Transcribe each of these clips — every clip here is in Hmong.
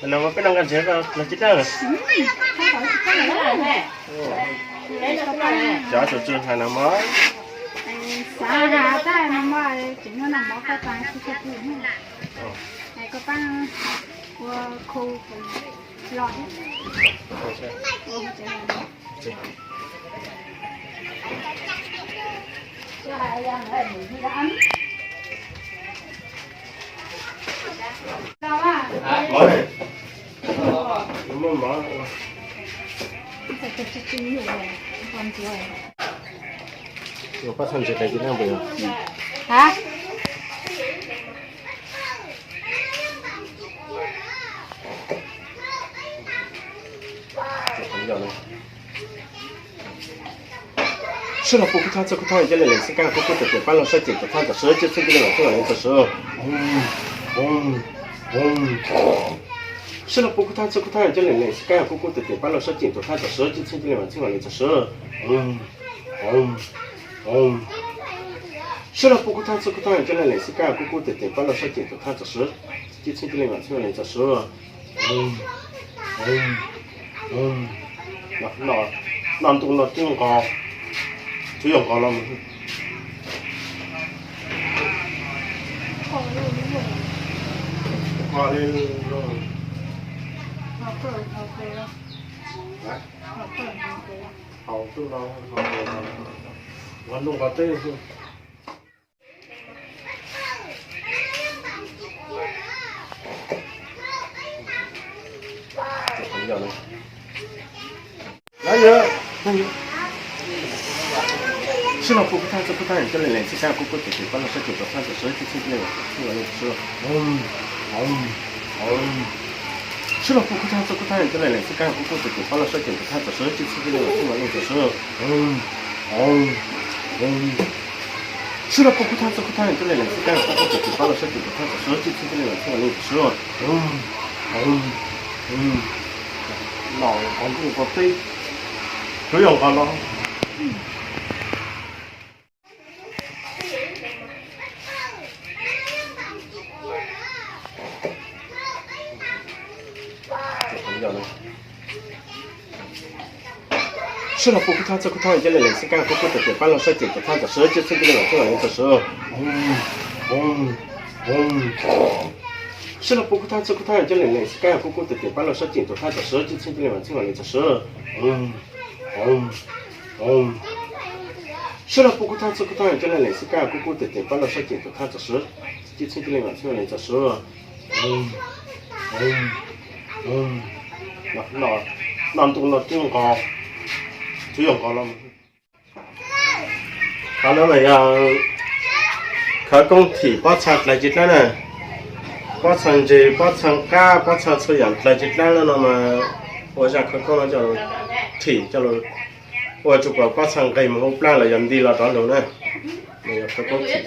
No mas peb noj nqaij ntses los tsis dab. Cov tus tswv hais no mas. Xav has tag no mas tseem noj noj mov koj tas tsis tau pw. Koj pab ua khu los thiab. Pab txhaj ntses dais ci dab npaum yog? Sib los pub kub thaj txuj kub thaj coj leej leej xwb kab kub kub tes tes pab los sab ceem tus thaj txam sub cib txheej coj leej vam txheej vam leej txam sub. Sib los pub kub thaj txuj kub thaj coj leej leej xwb kab kub kub tes tes pab los sab ceem tus thaj txam sub cib txheej coj leej vam txheej vam leej txam sub. Sib los pub kub thaj txuj kub thaj coj leej leej xwb kab kub kub tes tes pab los sab ceem tus thaj txam sub cib txheej coj leej vam txheej vam leej txam sub. No ntuj no twb nqos, twb yuav nqos los mus. Haus ntuj no, nqos ntuj nqos teb. Sib los pub kub thaj txuj kub thaj coj leej leej xwb kab kub kub tes tes pab los sab ceem tus thaj txam sub cib txheej coj leej vam txheej vam leej txam sub. Sib los pub kub thaj txuj kub thaj coj leej leej xwb kab kub kub tes tes pab los sab ceem tus thaj txam sub cib txheej coj leej vam txheej vam leej txam sub. Sib los pub kub thaj txuj kub thaj coj leej leej xwb kab kub kub tes tes pab los sab ceem tus thaj txam sub cib txheej coj leej vam txheej vam leej txam sub. No nqos ntuj nqos teb, twb yuav nqos los. Sib los pub kub thaj txuj kub thaj coj leej leej xwb kab kub kub tes tes pab los sab ceem tus thaj txam sub cib txheej coj leej vam txheej vam leej txam sub. Sib los pub kub thaj txuj kub thaj coj leej leej xwb kab kub kub tes tes pab los sab ceem tus thaj txam sub cib txheej coj leej vam txheej vam leej txam sub. Sib los pub kub thaj txuj kub thaj coj leej leej xwb kab kub kub tes tes pab los sab ceem tus thaj txam sub cib txheej coj leej vam txheej vam leej txam sub. No ntuj no twb nqos, twb yuav nqos los. Qhov no mas yog khawv koob thim pob txha dlawg ci dlawb na. Pob txha ntses, pob txha qab, pob txha txhua yam dlawg ci dlawb no mas ua zaj khawv koob no coj los thim coj los ua tsuas kom pob txha nqis mus hauv plab los yog nti los rov lug na. Yog khawv koob thim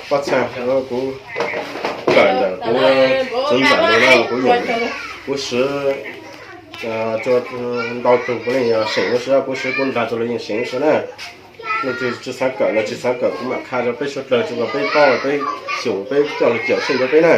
pob txha, kuv kawm ntawm kuv txiv ntxawm no kuv, kuv siv ntau tug, kuv yeej yog seem lub siab, kuv siv kuv nrag txog los yeej seem lub siab na. Leej twg tsis xav kawm los tsis xav kawm, kuv mam qha rau peb suav dlawg tsuas kom peb paub, peb xyum, peb coj los cawm seej rau peb na.